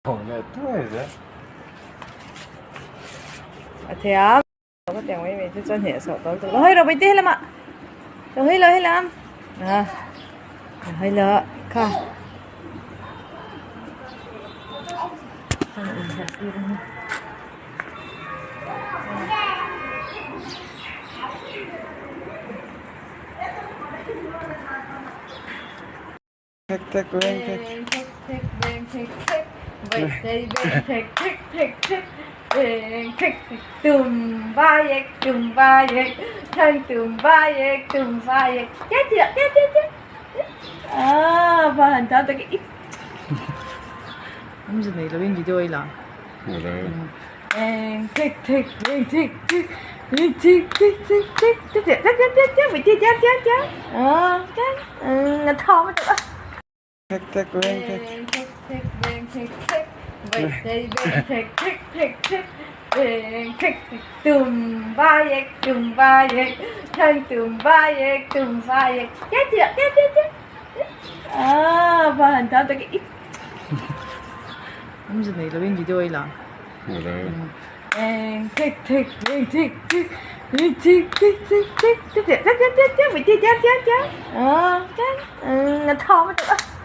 A thiam ka tiang mai mai te chuan hnehsawh tawh lutuk lo hawi rawh bawihte helamah lo hawi lo helam ah lo hawi lo kha. Thek thek veng thek. Thek thek veng thek thek Vaihtei veng thek thek thek thek veng thek thek Tum vai ek tum vai ek Thang tum vai ek tum vai ek Che che che che che Ah va han tam tak i Awmze nei lovin video i la. Veng thek thek veng thek thek veng thek thek thek thek thek thek thek thek thek thek thek thek thek thek ah thek a thawm a tawh a. Thek thek veng thek. Veng thek thek veng thek thek vaihtei veng thek thek thek thek veng thek thek tum vai ek tum vai ek thang tum vai ek tum vai ek che che che che che ah va han tam tak i. Awmze nei lovin video i la. Eng thek thek eng thek thek eng thek thek thek thek thek thek thek thek thek thek thek thek thek thek a thawm a tawh a.